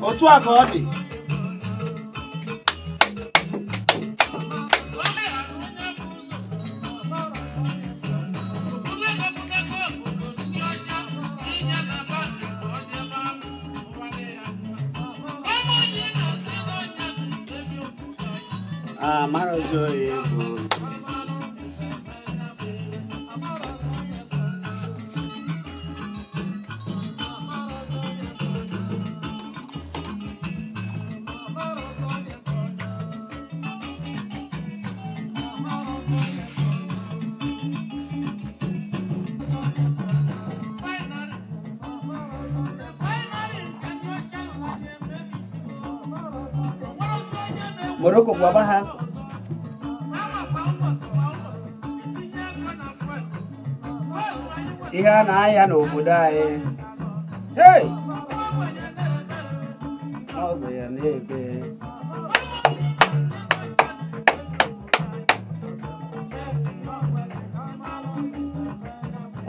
Otu a ka ọ dị. Amarozi onye bụ Morocco gwaba ha ihe a na-aya n'obodo anyị. Hey! Ọ bụ ya na-ebe.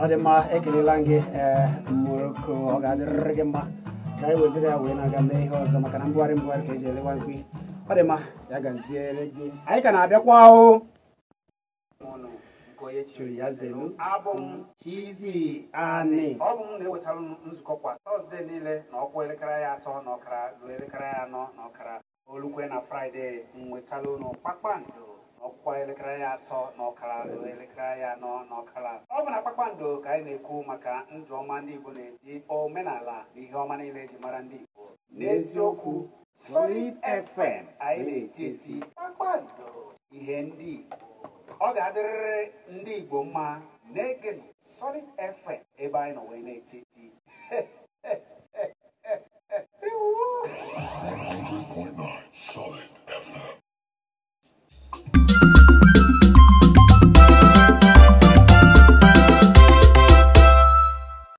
Ọ dị mma, ekelela gị Morocco, ọ ga-adịrịrị gị mma ka anyị weziri ya wee na-aga mee ihe ọzọ maka na mbugharị mbugharị ka eji elewa mkpi. Ọ dị mma, ya gaziere gị. Anyị ka na-abịakwa o. Chiri ya zelu. Abụ m Chizzy Ani. Ọ bụ m na-ewetara nzukọ kwa Tọzdee niile na ọkwa elekere ya 3:30 ruo elekere ya 4:30. Olukwe na Fraịde nwetala unu kpakpando na ọkwa elekere ya 3:30 ruo elekere ya 4:30. Ọ bụ na kpakpando ka anyị na-ekwu maka ndụ ọma ndị Igbo na-ebi, omenala na ihe ọma niile eji mara ndị Igbo. N'eziokwu, Solid FM anyị na-eti eti kpakpando ihe ndị Igbo. Ọ ga-adịrịrị ndị Igbo mma na-egenụ Solid FM ebe anyị nọ wee na-eti eti. 100.9 Solid.